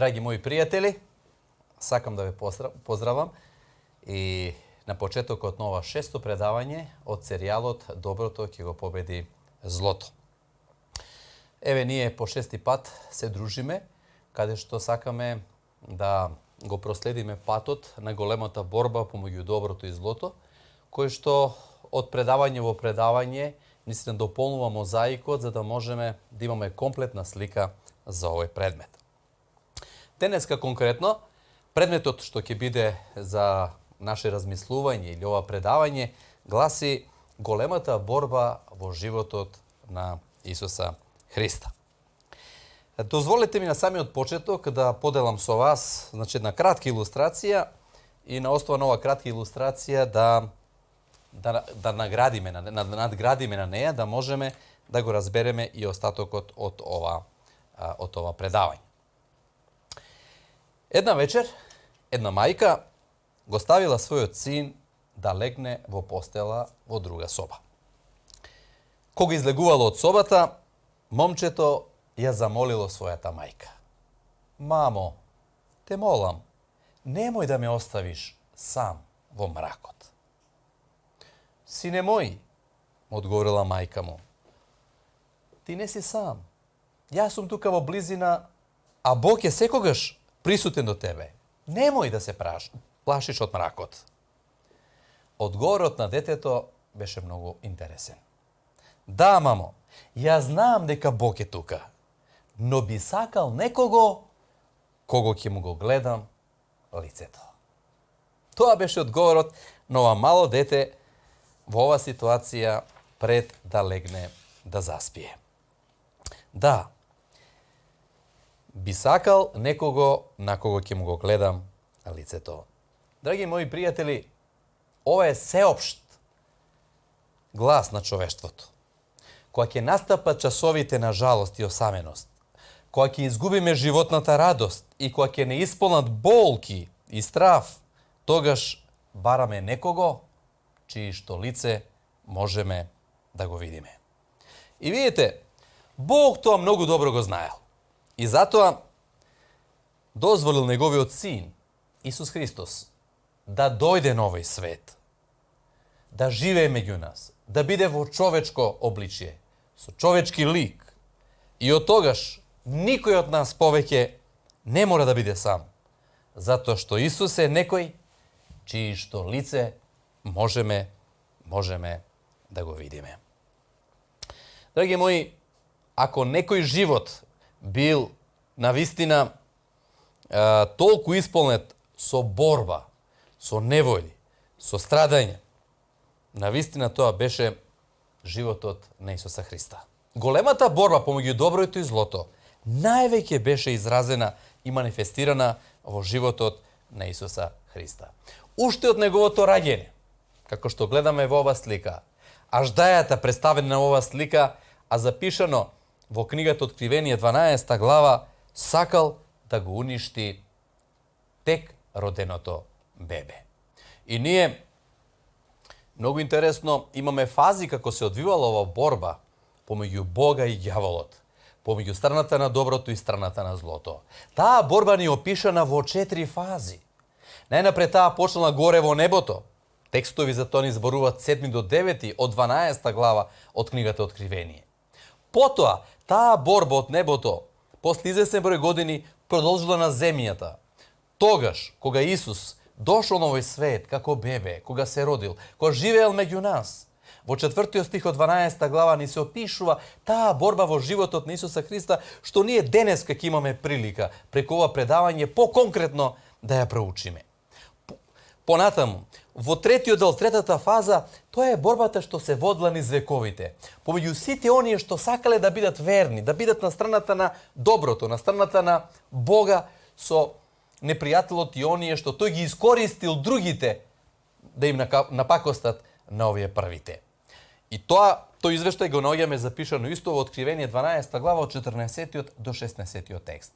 Драги мои пријатели, сакам да ве поздравам и на почетокот на ова шесто предавање од серијалот Доброто ќе го победи злото. Еве ние по шести пат се дружиме, каде што сакаме да го проследиме патот на големата борба помеѓу доброто и злото, кој што од предавање во предавање наистина дополнува мозаикот за да можеме да имаме комплетна слика за овој предмет. Денеска конкретно, предметот што ќе биде за наше размислување или ова предавање гласи големата борба во животот на Исуса Христа. Дозволете ми на самиот почеток да поделам со вас една кратка илустрација и на основа на ова кратка илустрација да надградиме на неја, да можеме да го разбереме и остатокот од ова предавање. Една вечер, една мајка го ставила својот син да легне во постела во друга соба. Кога излегувало од собата, момчето ја замолило својата мајка. Мамо, те молам, немој да ме оставиш сам во мракот. Сине мој, му одговорила мајка му, ти не си сам. Јас сум тука во близина, а Бог е секогаш присутен до тебе. Немој да се плашиш од мракот. Одговорот на детето беше многу интересен. Да, мамо, ја знам дека Бог е тука, но би сакал некого кого ќе му го гледам лицето. Тоа беше одговорот на ова мало дете во ова ситуација пред да легне да заспие. Да, би сакал некого на кого ќе му го гледам лицето. Драги мои пријатели, ова е сеопшт глас на човештвото. Кога ќе настапат часовите на жалост и осаменост, кога ќе изгубиме животната радост и кога ќе не исполнат болки и страв, тогаш бараме некого чии што лице можеме да го видиме. И видите, Бог тоа многу добро го знаел. И затоа дозволил неговиот син, Исус Христос, да дојде на овој свет, да живее меѓу нас, да биде во човечко обличие, со човечки лик. И од тогаш никој од нас повеќе не мора да биде сам, затоа што Исус е некој чии што лице можеме да го видиме. Драги мои, ако некој живот бил навистина толку исполнет со борба, со неволи, со страдање, навистина тоа беше животот на Исуса Христа. Големата борба помеѓу доброто и злото највеќе беше изразена и манифестирана во животот на Исуса Христа. Уште од неговото раѓење, како што гледаме во ова слика, аждајата представена на ова слика, а запишано во книгата Откривение 12 глава, сакал да го уништи тек роденото бебе. И ние, многу интересно, имаме фази како се одвивала ова борба помеѓу Бога и ѓаволот, помеѓу страната на доброто и страната на злото. Таа борба ни опишана во 4 фази. Најнапред таа почнала горе во небото. Текстови за тоа ни зборуваат 7 до 9 од 12 глава од книгата Откривение. Потоа, таа борба од небото, после извесен број години, продолжила на земјата. Тогаш, кога Исус дошол на овој свет како бебе, кога се родил, кога живеел меѓу нас, во 4 стих од 12 глава ни се опишува таа борба во животот на Исуса Христа, што ние денеска ќе имаме прилика преку ова предавање по-конкретно да ја проучиме. Понатаму, во третиот дел, третата фаза, тоа е борбата што се водила низ вековите. Помеѓу сите оние што сакале да бидат верни, да бидат на страната на доброто, на страната на Бога, со непријателот и оние што тој ги искористил другите да им напакостат на овие првите. И тој извештај го наоѓаме запишано исто во Откривение 12 глава од 14 до 16 текст.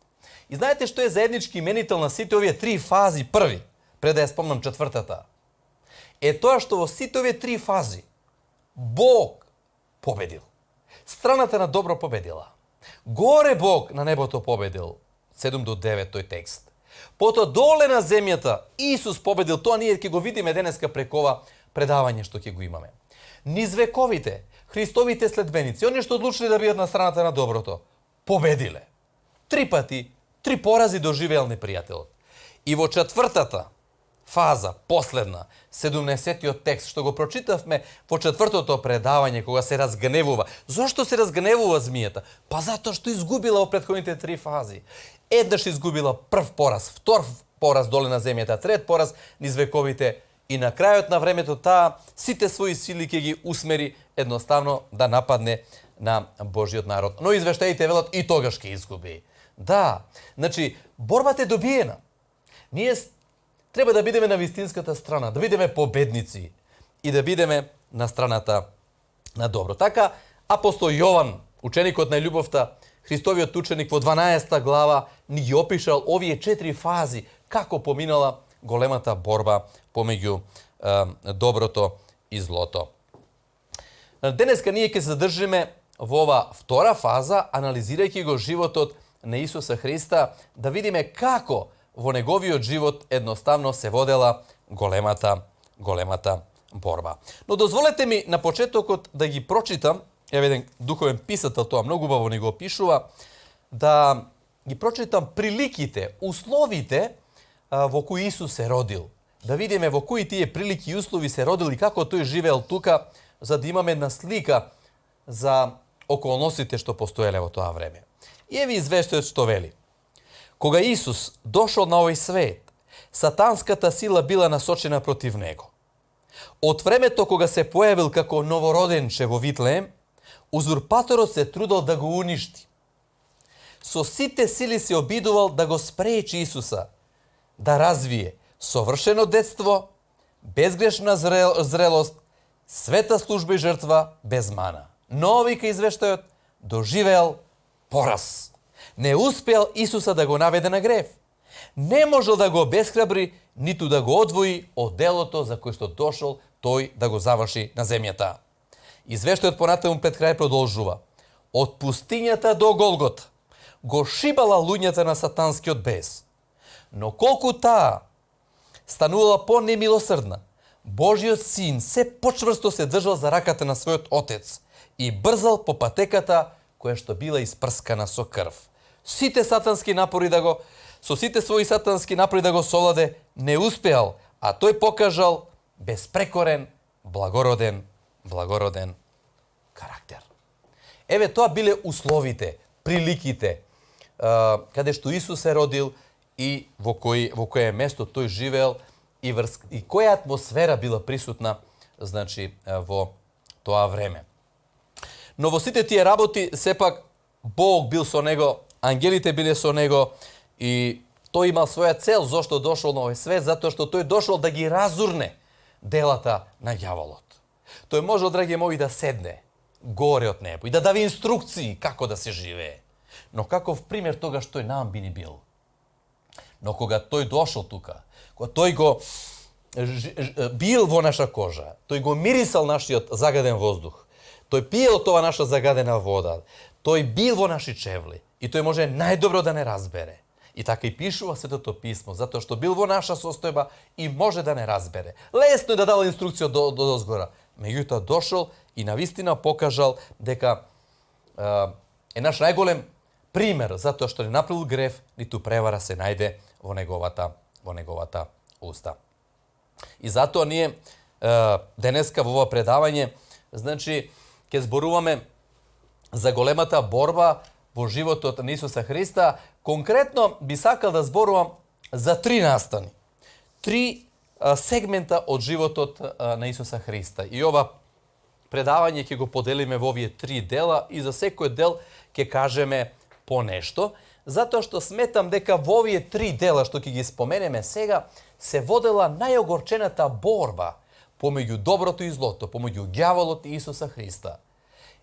И знаете што е заеднички именител на сите овие три фази први, пред да ја спомнам четвртата? Е тоа што во сите овие три фази Бог победил. Страната на добро победила. Горе Бог на небото победил. 7 до 9 тој текст. Потоа доле на земјата Исус победил. Тоа ние ќе го видиме денеска преку ова предавање што ќе го имаме. Низ вековите, Христовите следбеници, оние што одлучиле да бидат на страната на доброто, победиле. Три пати, три порази доживеел непријателот. И во четвртата фаза, последна, 70-тиот текст, што го прочитавме во четвртото предавање, кога се разгневува. Зошто се разгневува змијата? Па затоа што изгубила во претходните три фази. Еднаш изгубила прв пораз, втор пораз доле на земјата, трет пораз низ вековите и на крајот на времето таа сите своји сили ќе ги усмери едноставно да нападне на Божиот народ. Но извештаите велат и тогаш ќе изгуби. Да, значи борбата е добиена. Ние треба да бидеме на вистинската страна, да бидеме победници и да бидеме на страната на добро. Така, апостол Јован, ученикот на љубовта, Христовиот ученик во 12 глава, ни ги опишал овие четири фази, како поминала големата борба помеѓу доброто и злото. Денеска ние ќе задржиме во ова втора фаза, анализирајќи го животот на Исуса Христа, да видиме како во неговиот живот едноставно се водела големата борба. Но дозволете ми на почетокот да ги прочитам, еве еден духовен писател тоа многу убаво ни го опишува, да ги прочитам приликите, условите во кои Исус се родил. Да видиме во кои тие прилики и услови се родил и како тој живеел тука, за да имаме една слика за околностите што постоеле во тоа време. И еве извештајот што вели. Кога Исус дошол на овој свет, сатанската сила била насочена против него. Од времето кога се појавил како новороденче во Витлеем, узурпаторот се трудел да го уништи. Со сите сили се обидувал да го спречи Исуса, да развие совршено детство, безгрешна зрелост, света служба и жртва без мана. Но, вика извештајот, доживеел пораз. Не успеал Исуса да го наведе на грев. Не можел да го обесхрабри, ниту да го одвои од делото за кој што дошол тој да го заврши на земјата. Извештајот понатаму пред крај продолжува. Од пустињата до Голгота го шибала луѓето на сатанскиот бес. Но колку таа станувала по-немилосрдна, Божиот син се почврсто се држал за раката на својот отец и брзал по патеката која што била испрскана со крв. Сите сатански напори со сите своји сатански напори да го совладе, не успеал, а тој покажал безпрекорен, благороден карактер. Еве тоа биле условите, приликите, каде што Исус се родил и во кое место тој живеел и која атмосфера била присутна, значи, во тоа време. Но во сите тие работи, сепак, Бог бил со него, ангелите биле со него и тој имал своја цел зошто дошол на овој свет, затоа што тој дошол да ги разурне делата на ѓаволот. Тој можел, драги мои, да седне горе од небо и да даде инструкции како да се живее. Но каков пример тогаш тој нам би ни бил? Но кога тој дошол тука, кога тој го бил во наша кожа, тој го мирисал нашиот загаден воздух, тој пиел тоа наша загадена вода, тој бил во наши чевли и тој може најдобро да не разбере. И така и пишува Светото писмо, затоа што бил во наша состојба и може да не разбере. Лесно е да дава инструкција до дозгора. Меѓутоа дошол и навистина покажал дека е наш најголем пример, затоа што не направил грев, ниту превара се најде во неговата уста. И затоа ние денеска во ова предавање, значи, ќе зборуваме за големата борба во животот на Исуса Христа. Конкретно би сакал да зборувам за три настани. Три сегмента од животот на Исуса Христа. И ова предавање ќе го поделиме во овие три дела и за секој дел ќе кажеме по нешто, Затоа што сметам дека во овие три дела што ќе ги споменеме сега се водела најогорчената борба помеѓу доброто и злото, помеѓу ѓаволот и Исуса Христа.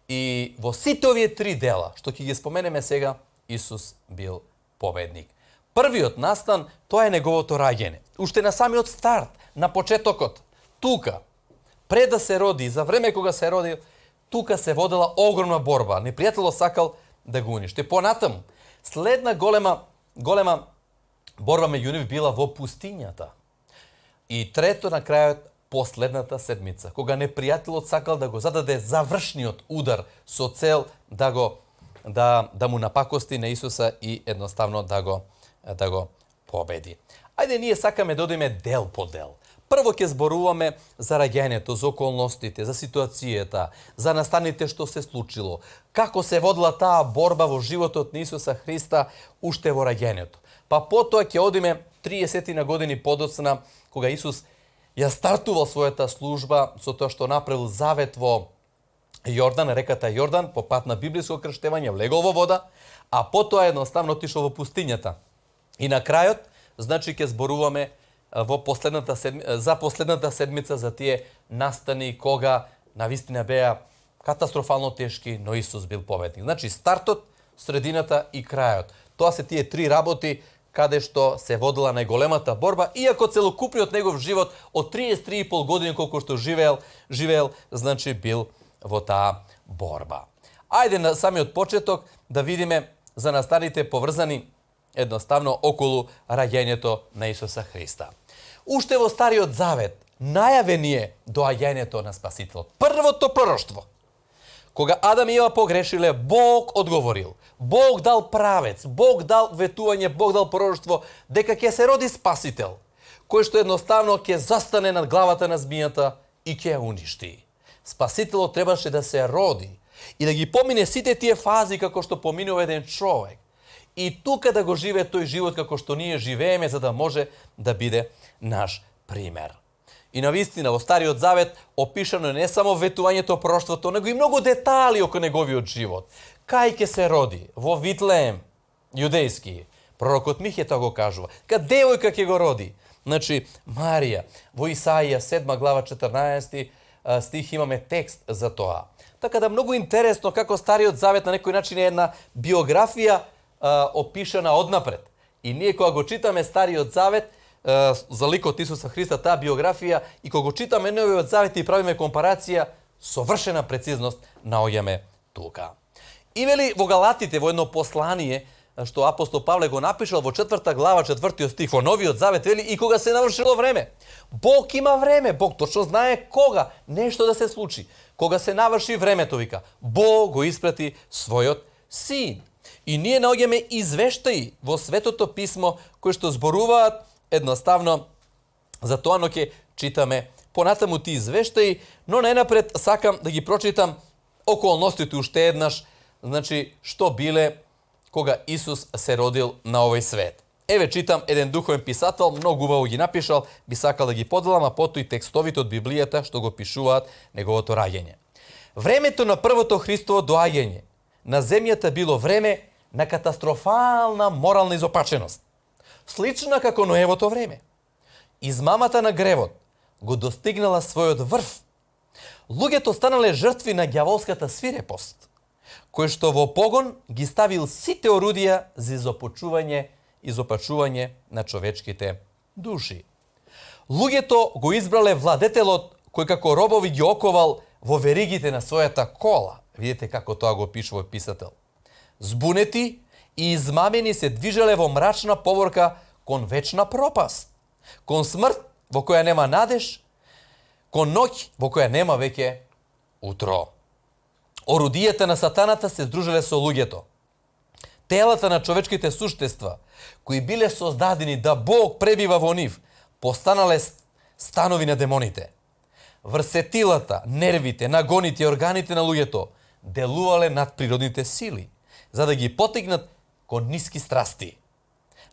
И во сите овие три дела што ќе ги споменеме сега, Исус бил победник. Првиот настан, тоа е неговото раѓање. Уште на самиот старт, на почетокот, тука, пред да се роди, за време кога се роди, тука се водела огромна борба. Непријателот сакал да го уништи. Понатаму, следна голема борба меѓу нив била во пустињата. И трето на крајот, последната седмица, кога непријателот сакал да го зададе завршниот удар со цел да му напакости на Исуса и едноставно да го победи. Ајде ние сакаме да одиме дел по дел. Прво ќе зборуваме за раѓањето, за околностите, за ситуацијата, за настаните што се случило, како се водила таа борба во животот на Исуса Христа уште во раѓањето. Па потоа ќе одиме 30 на години подоцна, кога Исус ја стартувал својата служба со тоа што направил завет во Јордан, реката Јордан, по пат на библиско крштевање, влегол во вода, а потоа едноставно отишол во пустињата. И на крајот, значи ќе зборуваме за последната седмица за тие настани кога навистина беа катастрофално тешки, но Исус бил победник. Значи стартот, средината и крајот. Тоа се тие три работи каде што се водила најголемата борба, иако целокупниот негов живот од 33,5 години колку што живеел, значи бил во таа борба. Ајде на самиот почеток да видиме за настаните поврзани едноставно околу раѓањето на Исуса Христа. Уште во Стариот Завет најавен е доаѓањето на Спасителот. Првото пророштво. Кога Адам и Ева погрешиле, Бог одговорил. Бог дал правец, Бог дал ветување, Бог дал пророштво дека ќе се роди Спасител, кој што едноставно ќе застане над главата на змијата и ќе ја уништи. Спасителот требаше да се роди и да ги помине сите тие фази како што поминува еден човек. И тука да го живее тој живот како што ние живееме, за да може да биде наш пример. И навистина во Стариот Завет опишано не само ветувањето, пророштвото, него и многу детали околу неговиот живот. Кај ќе се роди? Во Витлеем, јудејски. Пророкот Михе тоа го кажува. Кај девојка ќе го роди? Значи, Марија, во Исаија 7 глава 14 стих имаме текст за тоа. Така да многу интересно како Стариот Завет на некој начин е една биографија опишана однапред. И ние кога го читаме Стариот Завет, за ликот Исуса Христа, таа биографија, и кога го читаме Новиот Завет и правиме компарација, со вршена прецизност наоѓаме тука. И вели во Галатите, во едно послание, што апостол Павле го напишал во 4 глава, 4 стих, во Новиот Завет, вели и кога се навршило време. Бог има време, Бог точно знае кога нешто да се случи. Кога се наврши времето, вика, Бог го испрати својот син. И ние наоѓаме извештаи во Светото писмо кои што зборуваат едноставно за тоа, но ќе читаме понатаму тие извештаи, но најнапред сакам да ги прочитам околностите уште еднаш, значи што биле кога Исус се родил на овој свет. Еве читам еден духовен писател, многу убаво ги напишал, би сакал да ги поделам, а потоа и текстовите од Библијата што го пишуваат неговото раѓање. Времето на првото Христово доаѓање на земјата било време на катастрофална морална изопаченост, слична како Ноевото време. Измамата на гревот го достигнала својот врв. Луѓето станале жртви на ѓаволската свирепост, кој што во погон ги ставил сите орудија за изопачување на човечките души. Луѓето го избрале владетелот кој како робови ги оковал во веригите на својата кола. Видите како тоа го пишува писател. Збунети и измамени се движеле во мрачна поворка кон вечна пропаст, кон смрт во која нема надеж, кон ноќ во која нема веќе утро. Орудијата на сатаната се здружеле со луѓето. Телата на човечките суштества, кои биле создадени да Бог пребива во нив, постанале станови на демоните. Врсетилата, нервите, нагоните и органите на луѓето делувале над природните сили, за да ги потигнат кон ниски страсти.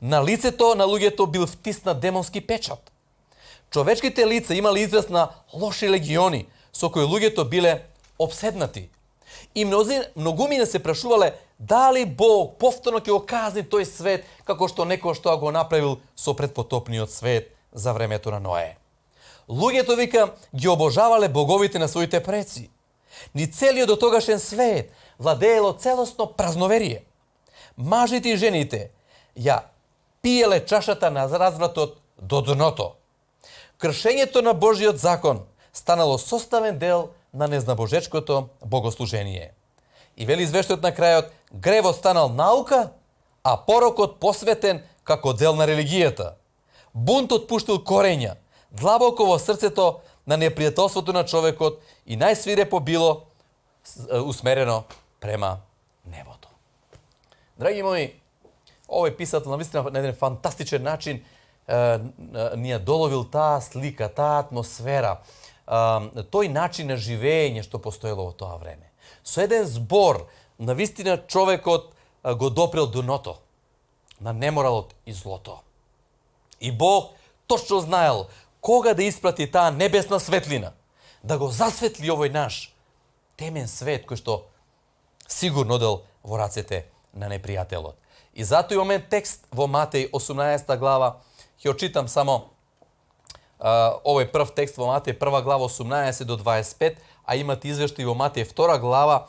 На лицето на луѓето бил втиснат демонски печат. Човечките лица имали израз на лоши легиони, со кои луѓето биле обседнати. И многумина се прашувале Da li Bog повторно ќе го казни тој свет како што некој што го направил со предпотопниот свет за времето на Ное? Луѓето, вика, ги обожавале боговите на своите преци. Ни целиот дотогашен свет владеело целосно празноверие. Мажите и жените ја пиеле чашата на развратот до дното. Кршењето на Божиот закон станало составен дел на незнабожечкото богослужение. И вели извештајот на крајот, гревот станал наука, а порокот посветен како дел на религијата. Бунтот пуштил корења, длабоко во срцето на непријателството на човекот и најсвирепо било усмерено према небото. Драги мои, овој писател навистина на еден фантастичен начин ни ја доловил таа слика, таа атмосфера, тој начин на живење што постоело во тоа време. Со еден збор, навистина човекот го допрел дното на неморалот и злото. И Бог точно знаел кога да испрати таа небесна светлина, да го засветли овој наш темен свет кој што сигурно одел во рацете на непријателот. И затоа имаме текст во Матеј 18 глава, ќе очитам само овој прв текст во Матеј 1 глава 18 до 25, а имате извештај во Матеј 2 глава.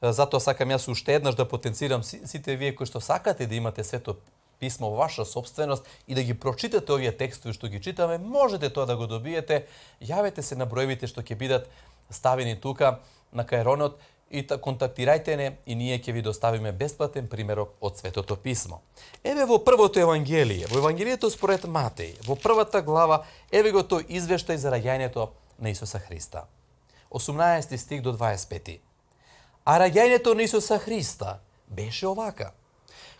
Затоа сакам јас уште еднаш да потенцирам сите вие кои што сакате да имате Свето писмо во ваша собственост и да ги прочитате овие текстови што ги читаме, можете тоа да го добиете. Јавете се на броевите што ќе бидат ставени тука на кајронот и контактирајте не и ние ќе ви доставиме бесплатен примерок од Светото писмо. Еве во првото евангелие, во Евангелието според Матеј, во првата глава, еве го тој извештај за раѓањето на Исуса Христа. 18 стих до 25. А раѓањето на Исуса Христа беше овака.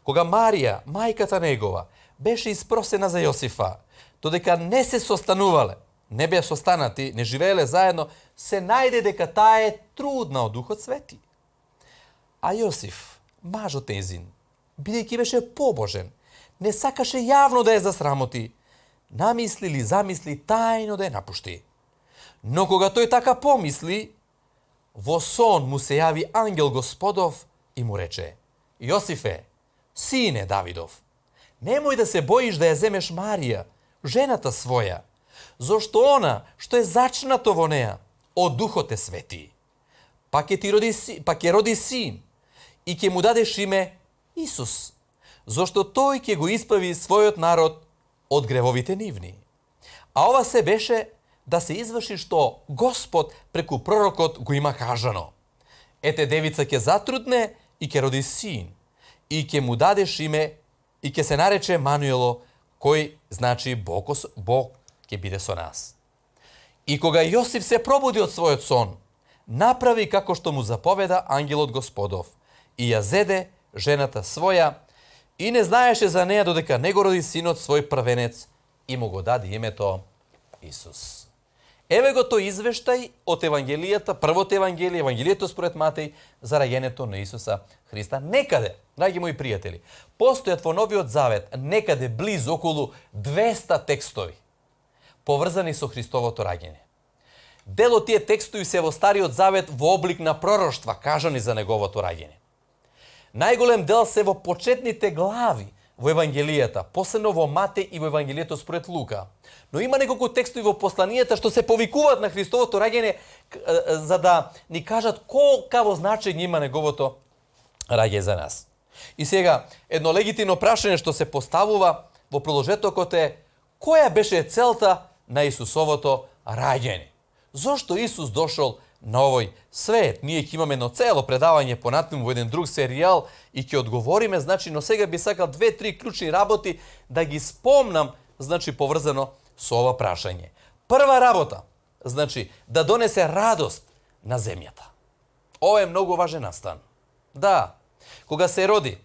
Кога Марија, мајката негова, беше испросена за Јосифа, додека не се состанувале, не беа состанати, не живееле заедно, се најде дека таа е трудна од Духот Свети. А Јосиф, мажот нејзин, бидејќи беше побожен, не сакаше јавно да ја засрамоти, намисли или замисли тајно да ја напушти. Но кога тој така помисли, во сон му се јави ангел Господов и му рече: Јосифе, сине Давидов, немој да се боиш да ја земеш Марија, жената своја, зошто она што е зачнато во неа од Духот е Свети. Па ќе роди син и ќе му дадеш име Исус, зошто тој ќе го испави својот народ од гревовите нивни. А ова се беше да се изврши што Господ преку пророкот го има кажано. Ете, девица ќе затрудне и ќе роди син и ќе му дадеш име и ќе се нарече Мануело, кој значи Бог ќе биде со нас. И кога Јосиф се пробуди од својот сон, направи како што му заповеда ангелот Господов и ја зеде жената своја и не знаеше за неја додека не го роди синот свој првенец и му го даде името Исус. Еве го тој извештај од Евангелијата, првото Евангелие, Евангелието според Матеј, за раѓањето на Исуса Христа. Некаде, драги мои пријатели, постојат во Новиот Завет некаде близу околу 200 текстови поврзани со Христовото раѓање. Дел од тие текстови се во Стариот Завет во облик на пророштва, кажани за неговото раѓање. Најголем дел се во почетните глави во Евангелијата, посебно во Матеј и во Евангелието според Лука. Но има неколку текстови во посланијата што се повикуваат на Христовото раѓање за да ни кажат колкаво значење има неговото раѓање за нас. И сега, едно легитимно прашање што се поставува во продолжетокот е: која беше целта на Исусовото раѓање? Зошто Исус дошол на овој свет? Ние ќе имаме едно цело предавање понатаму во еден друг серијал и ќе одговориме, значи, но сега би сакал 2-3 клучни работи да ги спомнам, значи, поврзано со ова прашање. Прва работа, значи, да донесе радост на земјата. Ова е многу важен настан. Да, кога се роди,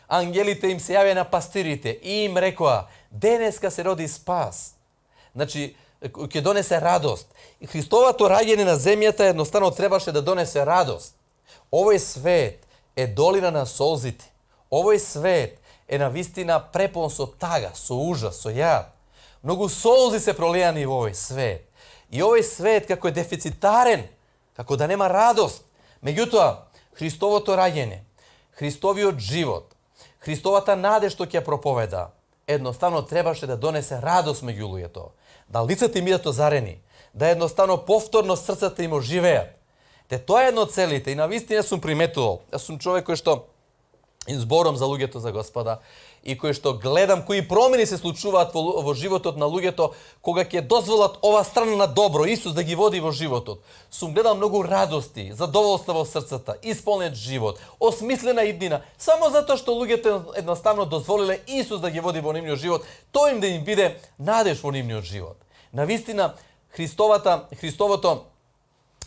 ангелите им се јавија на пастирите и им рекоа: денеска се роди спас. Значи, ќе донесе радост. И Христовото раѓање на земјата едноставно требаше да донесе радост. Овој свет е долина на солзите. Овој свет е навистина препон со тага, со ужас, со јад. Многу солзи се пролеани во овој свет. И овој свет како е дефицитарен, како да нема радост. Меѓутоа, Христовото раѓање Христовиот живот, Христовата надеж што ќе проповеда, едноставно требаше да донесе радост меѓу луѓето. Да лицата им идат озарени, да едноставно повторно срцата им оживеат. Тоа е едно од целите и навистина сум приметувал. Јас сум човек кој што изборам за луѓето за Господа и кој што гледам кои промени се случуваат во животот на луѓето кога ќе дозволат ова страна на добро Исус да ги води во животот. Сум гледал многу радости, задоволства во срцата, исполнет живот, осмислена иднина, само затоа што луѓето едноставно дозволиле Исус да ги води во нивниот живот, тој им да им биде надеж во нивниот живот. Навистина Христовото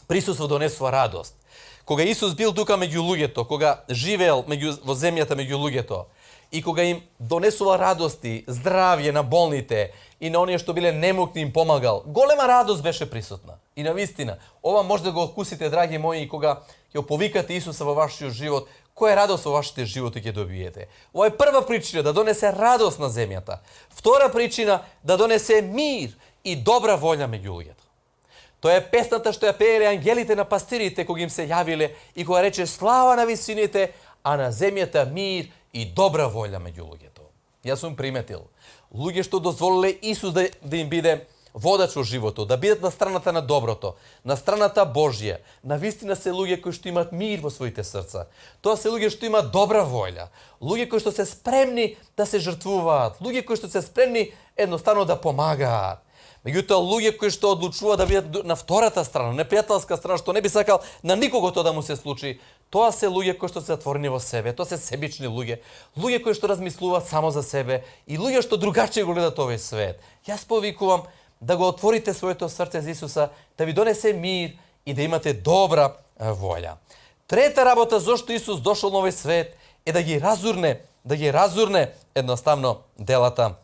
присуство донесува радост. Кога Исус бил тука меѓу луѓето, кога живеел во земјата меѓу луѓето и кога им донесува радости, здравје на болните и на оние што биле немокни им помагал, голема радост беше присутна. И навистина, ова може да го окусите, драги мои, кога ќе повикате Исуса во вашиот живот, која радост во вашите животи ќе добиете. Ова е прва причина да донесе радост на земјата. Втора причина да донесе мир и добра волја меѓу луѓето. Тоа е песната што ја пееле ангелите на пастирите кога им се јавиле и кога рече слава на висините, а на земјата мир и добра волја меѓу луѓето. Јас сум приметил луѓе што дозволиле Исус да им биде водач во животот, да бидат на страната на доброто, на страната Божја. Навистина се луѓе кои што имаат мир во своите срца. Тоа се луѓе што имаат добра волја, луѓе кои што се спремни да се жртвуваат, луѓе кои што се спремни едноставно да помагаат. Меѓутоа, луѓе кои што одлучуваат да бидат на втората страна, непријателска страна, што не би сакал на никого тоа да му се случи, тоа се луѓе кои што се затворени во себе, тоа се себични луѓе, луѓе кои што размислуваат само за себе и луѓе што другаче го гледат овој свет. Јас повикувам да го отворите своето срце за Исуса, да ви донесе мир и да имате добра волја. Трета работа зошто Исус дошол на овој свет е да ги разурне едноставно делата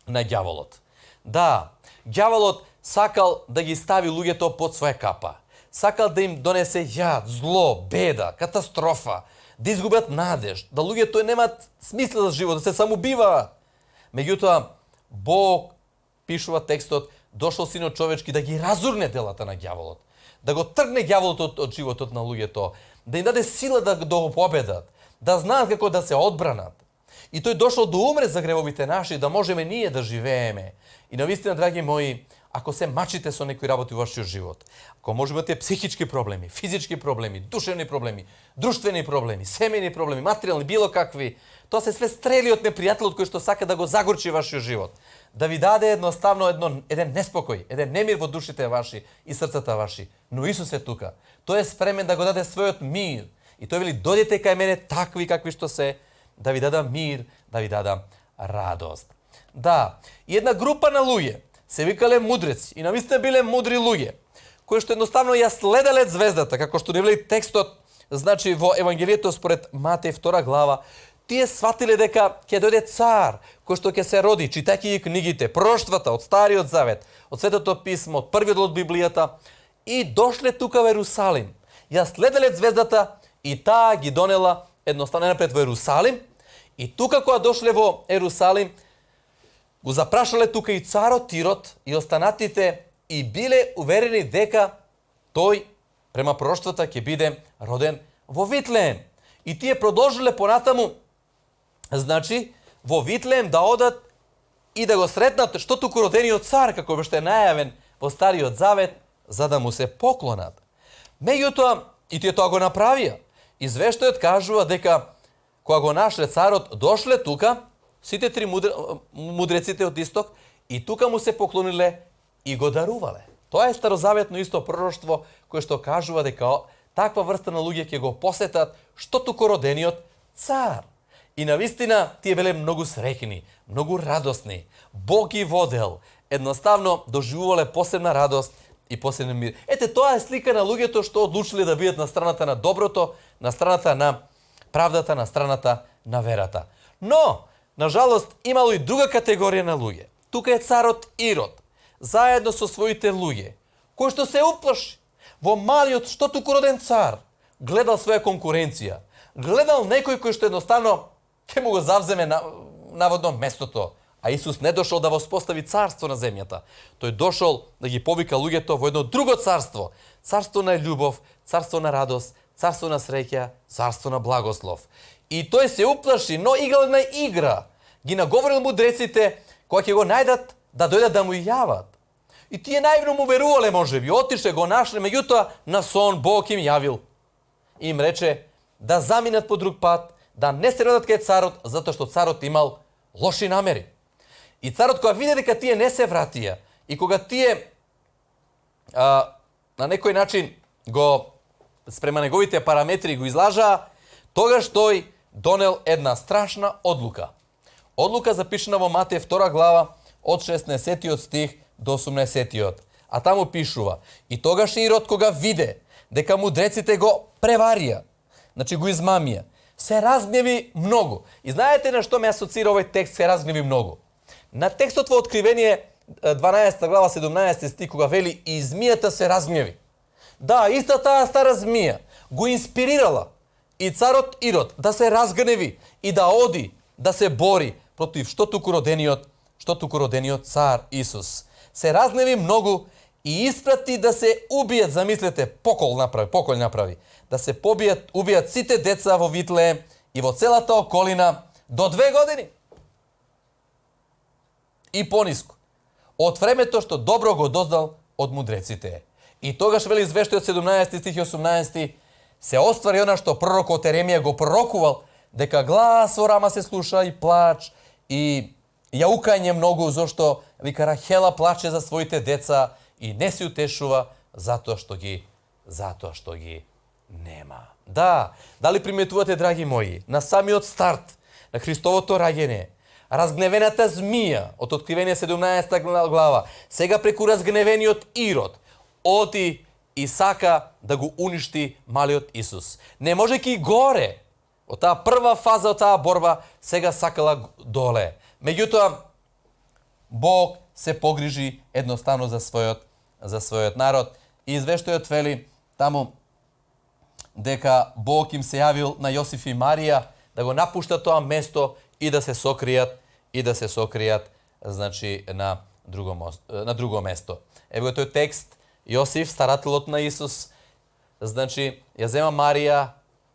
на ѓаволот. Да, ѓаволот сакал да ги стави луѓето под своја капа. Сакал да им донесе јад, зло, беда, катастрофа, да изгубат надеж, да луѓето немаат смисла за живот, да се самоубиваат. Меѓутоа, Бог, пишува текстот, дошол Синот човечки да ги разурне делата на ѓаволот, да го тргне ѓаволот од животот на луѓето, да им даде сила да го победат, да знаат како да се одбранат. И тој дошол да умре за гревовите наши, да можеме ние да живееме. И навистина, драги мои, ако се мачите со некои работи во вашиот живот, ако може имате психички проблеми, физички проблеми, душевни проблеми, друштвени проблеми, семејни проблеми, материјални, било какви, тоа се све стрели од непријателот кој што сака да го загорчи вашиот живот, да ви даде едноставно еден неспокој, еден немир во душите ваши и срцата ваши. Но Исус е тука. Тој е спремен да го даде својот мир. И тој вели, дојдете кај мене такви какви што се, да ви дадам мир, да ви дадам радост. Да, и една група на луѓе се викале мудреци и навистина биле мудри луѓе, кои што едноставно ја следеле звездата, како што ни вели текстот, значи во Евангелието според Матеј 2 глава, тие сватиле дека ќе дојде цар, кој што ќе се роди, читајќи ги книгите, пророштвата од Стариот Завет, од Светото писмо, од првиот од Библијата, и дошле тука во Ерусалим. Ја следеле звездата и таа ги донела едноставно напред во Ерусалим, и тука кога дошле во Ерусалим, го запрашале тука и царот Тирот и останатите и биле уверени дека тој, према пророштвата, ќе биде роден во Витлеем. И тие продолжиле понатаму, значи, во Витлеем да одат и да го сретнат што туку родениот цар, како беше најавен во Стариот Завет, за да му се поклонат. Меѓутоа, и тие тоа го направија. Извештајот кажува дека кога го нашле царот, дошле тука, сите три мудреците од Исток, и тука му се поклониле и го дарувале. Тоа е старозаветно исто пророштво кое што кажува дека таква врста на луѓе ќе го посетат што туку родениот цар. И навистина тие биле многу среќни, многу радосни. Бог ги водел, едноставно доживувале посебна радост и посебен мир. Ете, тоа е слика на луѓето што одлучиле да бидат на страната на доброто, на страната на правдата, на страната на верата. Но, на жалост, имало и друга категорија на луѓе. Тука е царот Ирод, заедно со своите луѓе, кој што се уплаши во малиот што туку роден цар, гледал своја конкуренција, гледал некој кој што едноставно ќе му го завземе наводно местото. А Исус не дошол да воспостави царство на земјата. Тој дошол да ги повика луѓето во едно друго царство. Царство на љубов, царство на радост, царствена среќа, царствена благослов. И тој се уплаши, но игрална игра. Ги наговорил мудреците, кога ќе го најдат, да дојдат да му јават. И тие наивно му верувале, може би, отише, го нашле, меѓутоа на сон Бог им јавил. Им рече да заминат по друг пат, да не се родат кај царот, затоа што царот имал лоши намери. И царот кога виде дека тие не се вратија, и кога тие на некој начин го спрема неговите параметри го излажаа, тогаш тој донел една страшна одлука. Одлука запишена во Матеј 2 глава од 16 стих до 18. А таму пишува: и тогаш Ирод кога виде дека мудреците го преварија, значи го измамија, се разгневи многу. И знаете на што ме асоцира овој текст се разгневи многу? На текстот во Откривение 12 глава 17 стих кога вели и змијата се разгневи. Да, иста таа стара змија го инспирирала и царот Ирод да се разгневи и да оди да се бори против што туку родениот цар Исус. Се разгневи многу и испрати да се убијат, замислете, покол направи, да се убијат сите деца во Витлеем и во целата околина до 2 години. И пониско, од времето што добро го дознал од мудреците. И тогаш вели извештајот 17 стих и 18, се оствари она што пророкот Еремија го пророкувал, дека глас во рама се слуша и плач и јаукање многу, зашто вика Рахела плаче за своите деца и не се утешува затоа што ги нема. Да, дали приметувате, драги мои, на самиот старт на Христовото раѓање, разгневената змија од Откривение 17 глава, сега преку разгневениот Ирод, оти и сака да го уништи малиот Исус. Не можејќи горе од таа прва фаза од таа борба, сега сакала доле. Меѓутоа, Бог се погрижи едноставно за својот народ и извештајот вели таму дека Бог им се јавил на Јосиф и Марија да го напуштат тоа место и да се сокријат, значи на друго место. Ево тој текст, Јосиф, старателот на Исус, значи ја зема Марија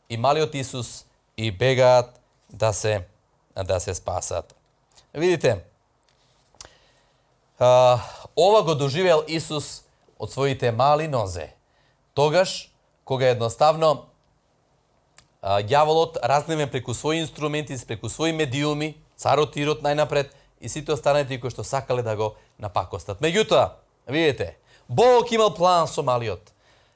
и малиот Исус и бегаат да се спасат. Видите, ова го доживеал Исус од своите мали нозе. Тогаш, кога едноставно ѓаволот разгневен преку своји инструменти, преку своји медиуми, царот Ирод најнапред и сите останати кои што сакале да го напакостат. Меѓутоа, видите, Бог имал план со малиот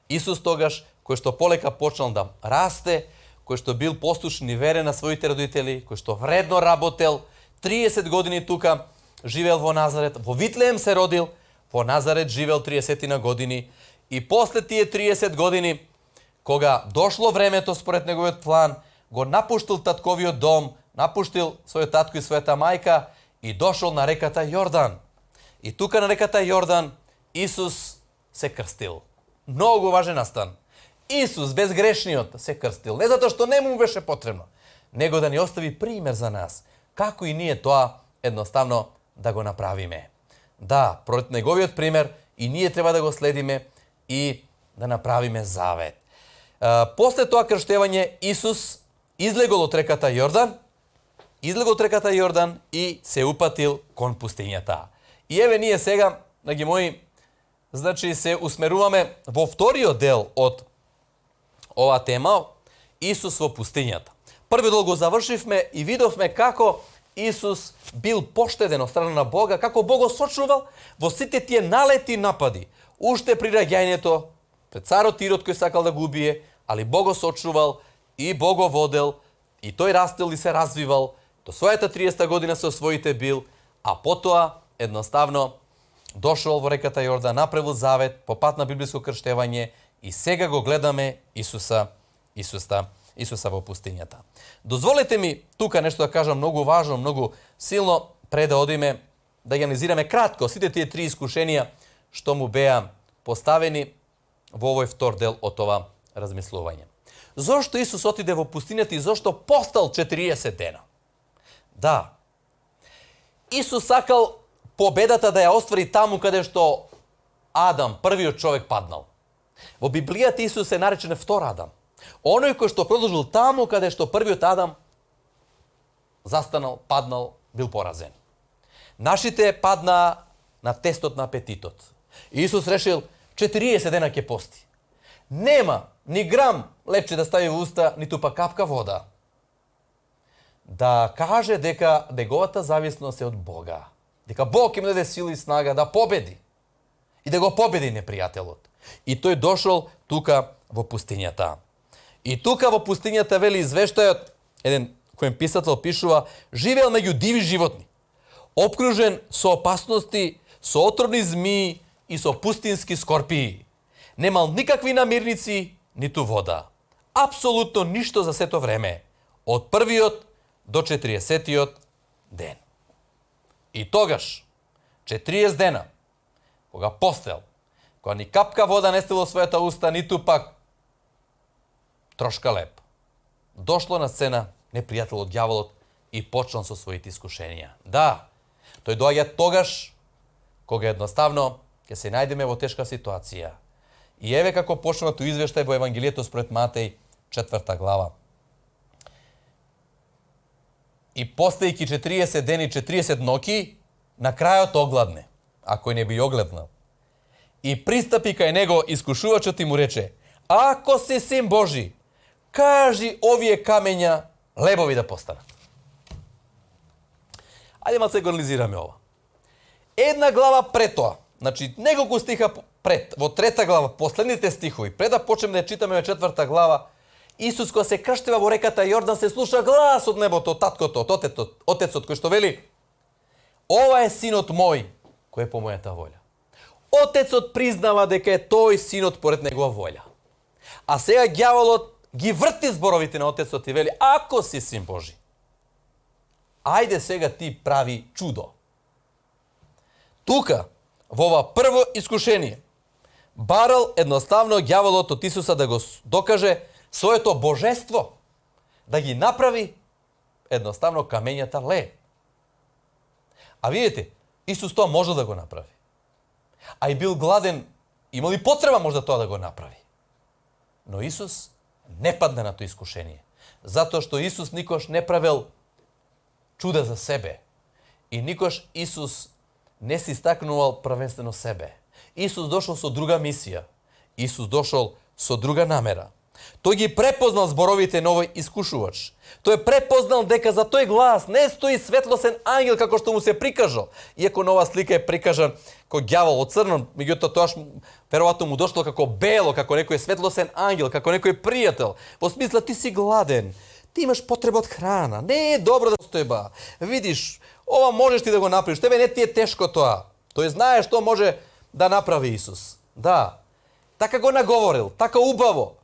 Исус тогаш, кој што полека почнал да расте, кој што бил послушен и верен на своите родители, кој што вредно работел, 30 години тука живеел во Назарет, во Витлеем се родил, во Назарет живеел 30 на години и после тие 30 години, кога дошло времето според неговиот план, го напуштил татковиот дом, напуштил својот татко и својата мајка и дошол на реката Јордан. И тука на реката Јордан Исус се крстил. Многу важен настан. Исус, безгрешниот, се крстил. Не затоа што не му беше потребно, него да ни остави пример за нас. Како и ние тоа едноставно да го направиме. Да, пред неговиот пример и ние треба да го следиме и да направиме завет. После тоа крштевање Исус излегол од реката Јордан, и се упатил кон пустињата. И еве ние сега, драги мои, значи се усмеруваме во вториот дел од оваа тема, Исус во пустињата. Првиот дел го завршивме и видовме како Исус бил поштеден од страна на Бога, како Бог го сочувал во сите тие налети напади. Уште при раѓањето, пред царот Ирод кој сакал да го убие, али Бог го сочувал и Бог го водел, и тој растел и се развивал, до својата 30 година со своите бил, а потоа едноставно дошол во реката Јордан, направил завет по пат на библиско крштевање и сега го гледаме Исуса во пустињата. Дозволете ми тука нешто да кажам многу важно, многу силно, пред да одиме да ги анализираме кратко сите тие три искушенија што му беа поставени во овој втор дел од ова размислување. Зошто Исус отиде во пустињата и зошто постал 40 дена? Да, Исус сакал победата да ја оствари таму каде што Адам, првиот човек, паднал. Во Библијата Исус е наречен втор Адам. Оној кој што продолжил таму каде што првиот Адам застанал, паднал, бил поразен. Нашите падна на тестот на апетитот. Исус решил 40 дена ќе пости. Нема ни грам лепче да стави во уста, ниту па капка вода. Да каже дека неговата зависност е од Бога. Дека Бог им даде сила и снага да победи. И да го победи непријателот. И тој дошол тука во пустињата. И тука во пустињата вели извештајот, еден кој писател пишува, живеел меѓу диви животни, обкружен со опасности, со отровни змии и со пустински скорпии. Немал никакви намирници, ниту вода. Апсолутно ништо за сето време. Од првиот до 40-тиот ден. И тогаш, 40 дена, кога постел, кога ни капка вода не стело својата уста, ниту пак трошка леп, дошло на сцена непријателот ѓаволот и почнал со своите искушенија. Да, тој доаѓа тогаш кога едноставно ќе се најдеме во тешка ситуација. И еве како почнува тој извештај во Евангелието според Матеј, 4 глава. И постајќи 40 дени, 40 ноќи, на крајот огладне, ако не би огледнал. И пристапи кај него искушувачот и му рече: ако си син Божи, кажи овие камења лебови да постанат. Ајде малце го анализираме ова. Една глава пред тоа, значи неколку стиха пред, во 3 глава, последните стихови, пред да почнеме да читаме во 4 глава, Исус кога се крштева во реката Јордан се слуша глас од небото, од таткото, од отецот кој што вели: ова е синот мој, кој е по мојата волја. Отецот признава дека е тој синот поред негова волја. А сега ѓаволот ги врти зборовите на отецот и вели: ако си син Божи, ајде сега ти прави чудо. Тука, во ова прво искушение, барал едноставно ѓаволот од Исуса да го докаже своето божество, да ги направи едноставно камењата леп. А видите, Исус тоа може да го направи. А и бил гладен, имал и потреба може тоа да го направи. Но Исус не падна на тоа искушение, затоа што Исус никош не правел чуда за себе. И никош Исус не си стакнувал првенствено себе. Исус дошол со друга мисија. Исус дошол со друга намера. Тој ги препознал зборовите на овој искушувач. Тој препознал дека за тој глас не стои светлосен ангел како што му се прикажал. Иако на оваа слика е прикажан како ѓавол од црно, меѓутоа тоаш веројатно му дошло како бело, како некој светлосен ангел, како некој пријател. Во смисла ти си гладен, ти имаш потреба од храна. Не е добро да стојба. Видиш, ова можеш ти да го направиш. Тебе не ти е тешко тоа. Тој знае што може да направи Исус. Да. Така го наговорил, така убаво,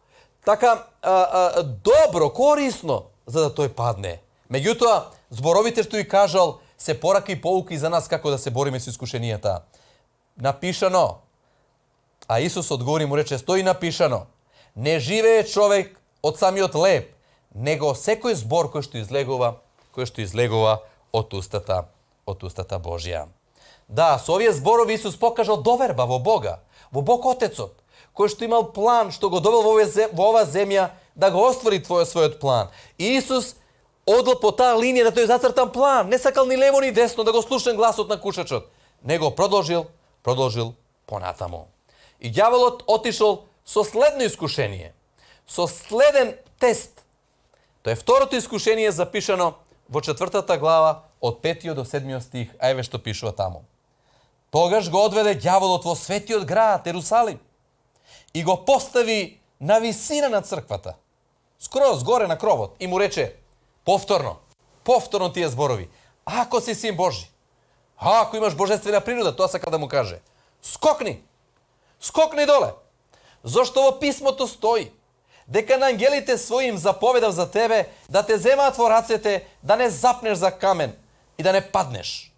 така добро, корисно, за да тој падне. Меѓутоа, зборовите што и кажал се порака и поуки за нас како да се бориме со искушенијата. Напишано. А Исус одговори му рече: стои напишано: не живее човек од самиот леб, него секој збор кој што излегува од устата Божја. Да, со овие зборови Исус покажал доверба во Бога, во Бог Отецот, кој што имал план, што го довел во оваа земја да го оствари својот план. И Исус одел по таа линија на тој зацртан план, не сакал ни лево ни десно да го слушен гласот на кушачот, него продолжил понатаму. И ѓаволот отишол со следно искушение, со следен тест. Тоа е второто искушение запишано во 4 глава од 5 до 7 стих, а еве што пишува таму. Тогаш го одведе ѓаволот во светиот град Ерусалим и го постави на висина на црквата, скроз горе на кровот, и му рече повторно тие зборови: ако си син Божи, ако имаш божествена природа, тоа сака да му каже, скокни доле, зашто во писмото стои дека на ангелите своји им заповедав за тебе да те земаат во рацете, да не запнеш за камен и да не паднеш.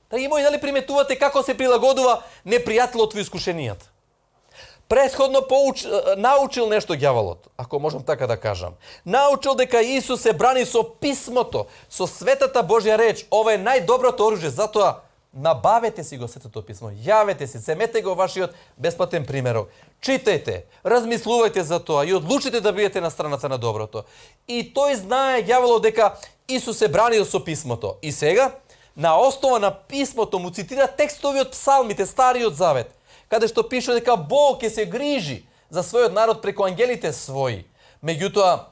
Драги мои, дали приметувате како се прилагодува непријателот во искушенијата? Претходно научил нешто ѓаволот, ако можам така да кажам. Научил дека Исус се брани со писмото, со светата Божја реч. Ова е најдоброто оружје, затоа набавете си го Светото писмо, јавете си, земете го вашиот бесплатен примерок, Читајте, размислувајте за тоа и одлучите да бидете на страната на доброто. И тој знае ѓаволот дека Исус се бранил со писмото. И сега, на основа на писмото му цитира текстови од псалмите, Стариот Завет, каде што пише дека Бог ќе се грижи за својот народ преку ангелите своји. Меѓутоа,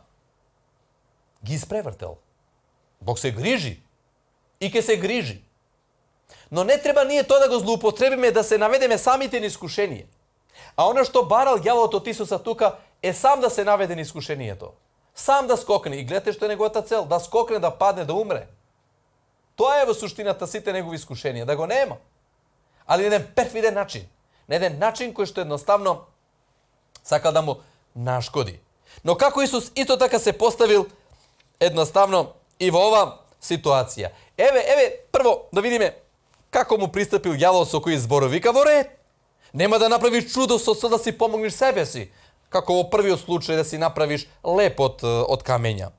ги испревртел. Бог се грижи и ќе се грижи. Но не треба ние тоа да го злоупотребиме, да се наведеме самите на искушение. А она што барал ѓаволот од Исуса тука е сам да се наведе на искушението. Сам да скокне. И гледате што е неговата цел. Да скокне, да падне, да умре. Тоа е во суштината сите негови искушенија. Да го нема. Али на еден перфиден начин. На еден начин кој што едноставно сакал да му нашкоди. Но како Исус исто така се поставил едноставно и во ова ситуација. Еве, прво да видиме како му пристапил ѓаволот со кои зборови. Вика, во ред. Нема да направиш чудо со цел да си помогнеш себе си. Како во првиот случај да си направиш леп од камења.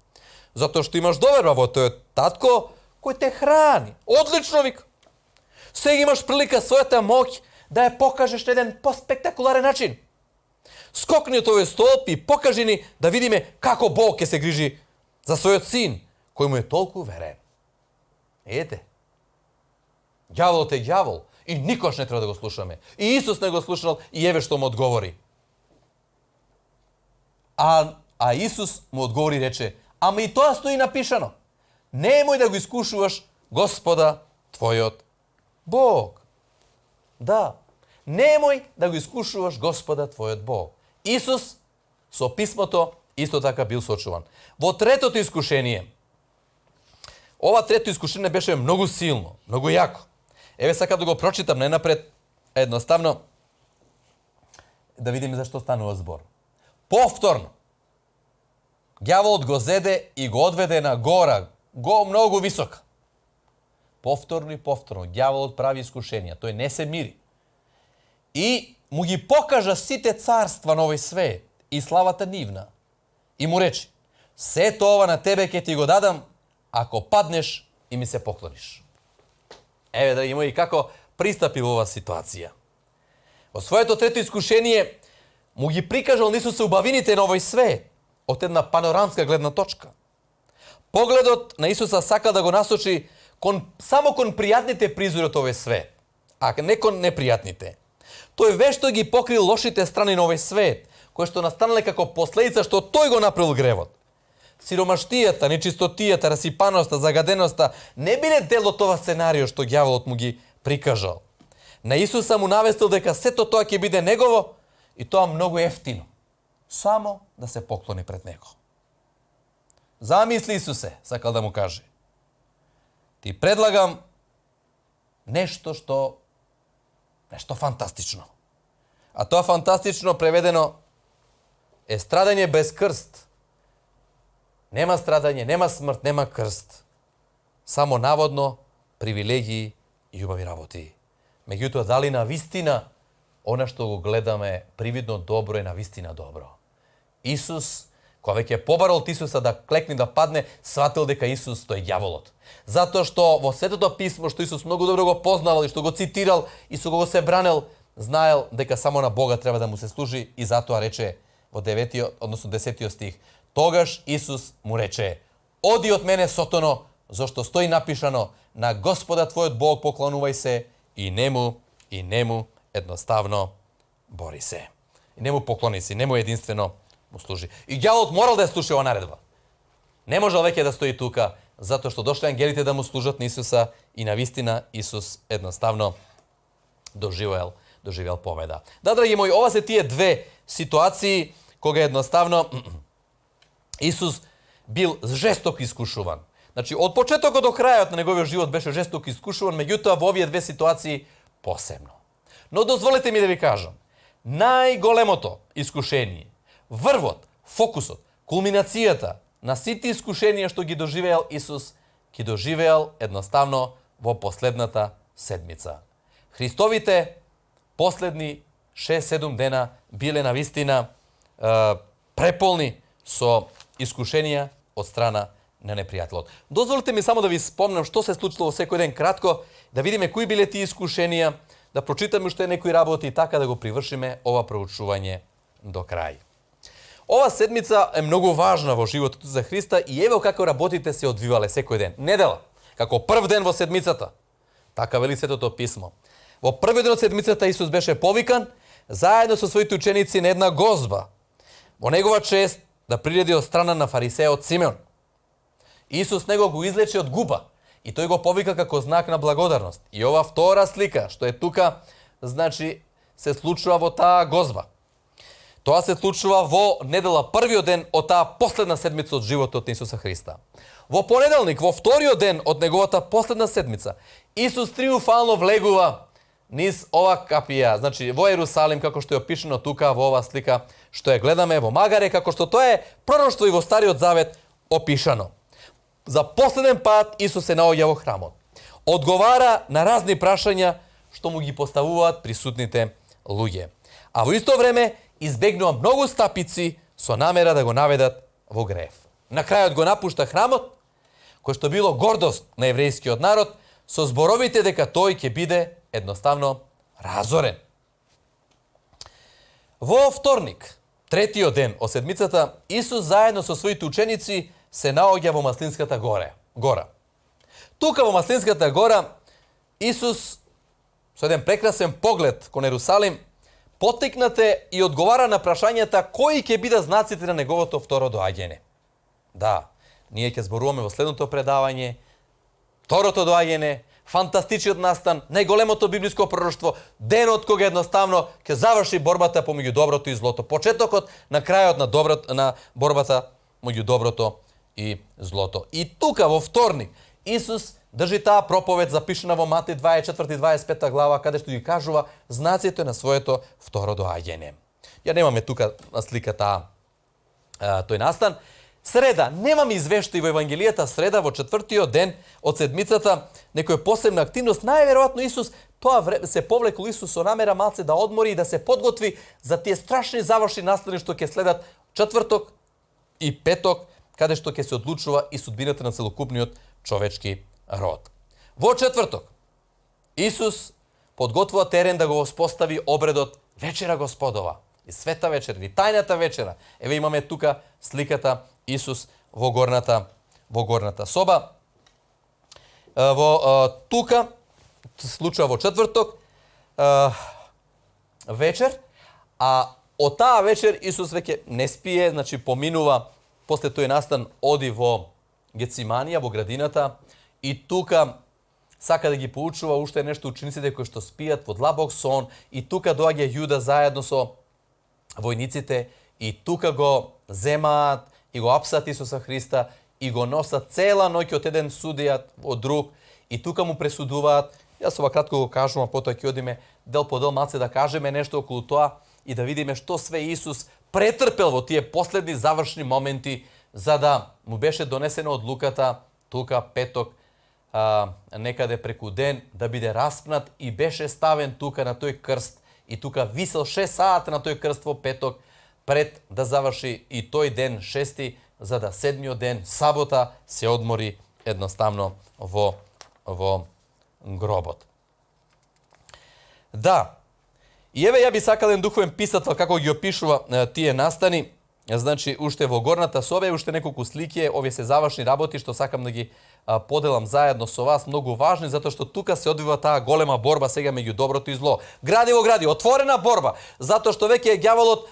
Затоа што имаш доверба во тој татко кој те храни. Одлично, вика. Сега имаш прилика својата моќ да ја покажеш на еден поспектакуларен начин. Скокни од овој столб и покажи ни да видиме како Бог ќе се грижи за својот син, кој му е толку верен. Ете, ѓаволот е ѓавол и никош не треба да го слушаме. И Исус не го слушал и еве што му одговори. А Исус му одговори и рече, ама и тоа стои напишано. Немој да го искушуваш Господа твојот Бог. Да, немој да го искушуваш Господа твојот Бог. Исус со писмото исто така бил сочуван. Во третото искушение, ова трето искушение беше многу силно, многу јако. Еве сакам да го прочитам најнапред, едноставно да видиме за што станува збор. Повторно, ѓаволот го зеде и го одведе на гора, многу висока. Повторно и повторно, ѓаволот прави искушенија, тој не се мири. И му ги покажа сите царства на овој свет и славата нивна. И му рече, сето ова на тебе ќе ти го дадам, ако паднеш и ми се поклониш. Еве, драги мои, како пристапи во оваа ситуација. Во своето трето искушение му ги прикажал на Исуса убавините на овој свет, од една панорамска гледна точка. Погледот на Исуса сака да го насочи само кон пријатните призори од овој свет, а не кон непријатните. Тој вешто ги покрил лошите страни на овој свет, кои што настанале како последица што тој го направил гревот. Сиромаштијата, нечистотијата, расипаноста, загаденоста не биле дел од тоа сценарио што ѓаволот му ги прикажал. На Исуса му навестил дека сето тоа ќе биде негово и тоа многу ефтино. Само да се поклони пред него. Замисли, Исусе, сакал да му каже. Ти предлагам нешто фантастично. А тоа фантастично преведено е страдање без крст. Нема страдање, нема смрт, нема крст. Само наводно привилегии и убави работи. Меѓутоа, дали на вистина она што го гледаме привидно добро е на вистина добро? Исус, кога веќе побарал од Исуса да клекне да падне, сватил дека Исус тој ѓаволот. Затоа што во Светото писмо што Исус многу добро го познавал и што го цитирал и со кого се бранел, знаел дека само на Бога треба да му се служи и затоа рече во 10 стих. Тогаш Исус му рече: оди од мене, Сотоно, зашто стои напишано: на Господа твојот Бог поклонувај се и нему едноставно бори се. И нему поклони се, нему единствено му служи. И ѓаволот морал да ја слуша ова наредба. Не можел веќе да стои тука, затоа што дошли ангелите да му служат на Исуса и на вистина Исус едноставно доживеал победа. Да, драги мои, ова се тие две ситуации кога едноставно Исус бил жестоко искушуван. Значи, од почетокот до крајот на неговиот живот беше жестоко искушуван, меѓутоа во овие две ситуации посебно. Но дозволете ми да ви кажам, најголемото искушение, врвот, фокусот, кулминацијата на сите искушенија што ги доживеал Исус, ги доживеал едноставно во последната седмица. Христовите последни 6-7 дена биле на вистина преполни со искушенија од страна на непријателот. Дозволите ми само да ви спомнам што се случило во секој ден кратко, да видиме кои биле тие искушенија, да прочитаме уште некои работи и така да го привршиме ова проучување до крај. Ова седмица е многу важна во животот за Христа и ево како работите се одвивале секој ден. Недела, како прв ден во седмицата. Така вели Светото писмо. Во првиот ден од седмицата Исус беше повикан заедно со своите ученици на една гозба. Во негова чест да приреди од страна на фарисеот Симеон. Исус него го излече од губа и тој го повика како знак на благодарност. И ова втора слика што е тука, значи се случува во таа гозба. Тоа се случува во недела, првиот ден од таа последна седмица од животот на Исуса Христа. Во понеделник, во вториот ден од неговата последна седмица, Исус триумфално влегува низ ова капија, значи во Ерусалим, како што е опишено тука во ова слика, што ја гледаме во Магаре, како што тоа е пророштво и во Стариот Завет опишано. За последен пат Исус се наоѓа во храмот. Одговара на разни прашања што му ги поставуваат присутните луѓе. А во исто време избегнува многу стапици со намера да го наведат во грев. На крајот го напушта храмот, кој што било гордост на еврејскиот народ, со зборовите дека тој ќе биде едноставно разорен. Во вторник, третиот ден од седмицата, Исус заедно со своите ученици се наоѓа во Маслинската гора. Тука во Маслинската гора Исус со еден прекрасен поглед кон Ерусалим потекнате и одговара на прашањата кои ќе бидат знаците на неговото второ доаѓање. Да, ние ќе зборуваме во следното предавање второто доаѓање, фантастичниот настан, најголемото библиско пророштво, денот кога едноставно ќе заврши борбата помеѓу доброто и злото, почетокот на крајот на борбата меѓу доброто и злото. И тука во вторник Исус држи таа проповед запишана во Матеј 24-25 глава, каде што ги кажува знаците на своето второ доаѓање. Ја немаме тука на сликата тој настан. Среда, немаме извештај во Евангелијата среда во четвртиот ден од седмицата, некоја посебна активност, најверојатно Исус се повлекол Исус со намера малце да одмори и да се подготви за тие страшни завршни настани што ќе следат четврток и петок, каде што ќе се одлучува и судбината на целокупниот човечки род. Во четврток Исус подготвува терен да го воспостави обредот вечера Господова, и света вечера, и тајната вечера. Еве имаме тука сликата Исус во горната соба. Тука се случува во четврток вечер, а од таа вечер Исус веќе не спие, значи поминува, после тој настан оди во Гециманија, во градината, и тука сака да ги поучува уште нешто учениците кои што спијат во длабок сон, и тука доаѓа Јуда заедно со војниците, и тука го земаат и го апсат Исуса Христа и го носат цела ноќ од еден судија од друг, и тука му пресудуваат. Јас ова кратко го кажувам, потоа ќе одиме дел по дел малце да кажеме нешто околу тоа и да видиме што све Исус претрпел во тие последни завршни моменти, за да му беше донесена одлуката тука петок, некаде преку ден, да биде распнат и беше ставен тука на тој крст, и тука висел 6 сата на тој крст во петок, пред да заврши и тој ден шести, за да седмиот ден, сабота, се одмори едноставно во гробот. Да, и еве ја би сакал еден духовен писател како ги опишува тие настани. Значи, уште во горната соба, уште неколку слики, овие се завршни работи што сакам да ги поделам заедно со вас, многу важни, затоа што тука се одвива таа голема борба сега меѓу доброто и зло. Гради во гради, отворена борба, затоа што веќе ѓаволот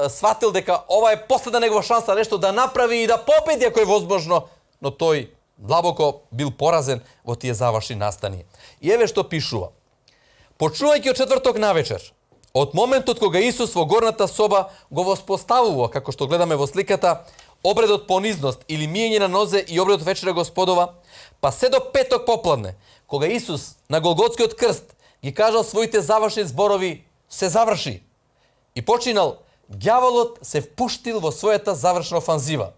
сватил дека ова е последна негова шанса нешто да направи и да победи ако е возможно, но тој длабоко бил поразен во тие завршни настани. И еве што пишува. Почнувајќи од четврток навечер, од моментот кога Исус во горната соба го воспоставува, како што гледаме во сликата, обредот понизност или миење на нозе и обредот вечера Господова, па се до петок попладне, кога Исус на Голготскиот крст ги кажал своите завршни зборови, се заврши. И починал, ѓаволот се впуштил во својата завршна офанзива,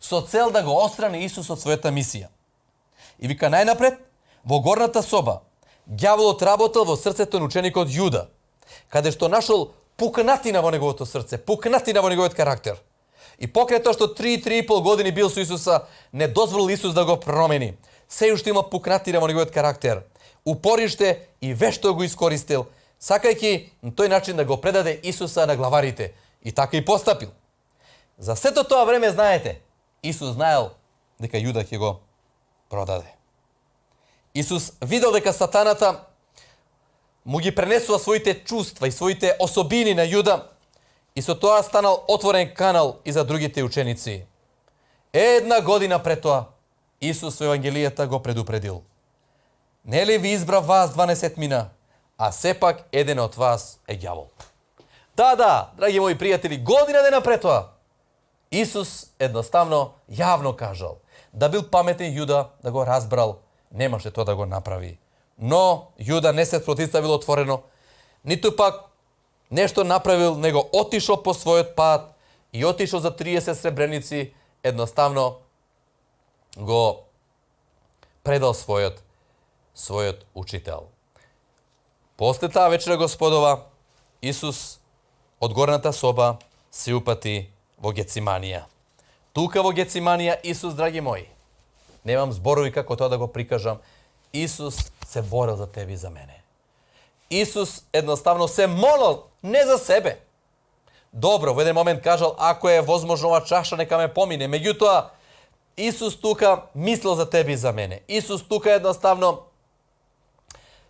со цел да го отстрани Исус од својата мисија. И вика најнапред, во горната соба, ѓаволот работел во срцето на ученикот Јуда, каде што нашол пукнатина во неговото срце, пукнатина во неговиот карактер. И покрај тоа што 3,5 години бил со Исуса, не дозволил Исус да го промени. Се уште има пукнатина во неговиот карактер. упориште и вешто го искористил, сакајќи на тој начин да го предаде Исуса на главарите. И така и постапил. За сето тоа време, знаете, Исус знаел дека Јуда ќе го продаде. Исус видел дека сатаната му ги пренесува своите чувства и своите особини на Јуда и со тоа станал отворен канал и за другите ученици. Една година пред тоа, Исус во Евангелијата го предупредил. Нели ви избрав вас 12 мина, а сепак еден од вас е ѓавол. Да, драги мои пријатели, година дена пред тоа, Исус едноставно јавно кажал да бил паметен Јуда, да го разбрал, немаше тоа да го направи. Но Јуда не се протиставил отворено, ниту пак нешто направил, него отишол по својот пат и отишол за 30 сребреници, едноставно го предал својот учител. После таа вечера Господова, Исус од горната соба се упати во Гециманија. Тука во Гециманија Исус, драги мои, немам зборови како тоа да го прикажам, Исус се борел за тебе и за мене. Исус едноставно се молел не за себе. Добро, во еден момент кажал, ако е возможно ова чаша, нека ме помине. Меѓутоа, Исус тука мислел за тебе и за мене. Исус тука едноставно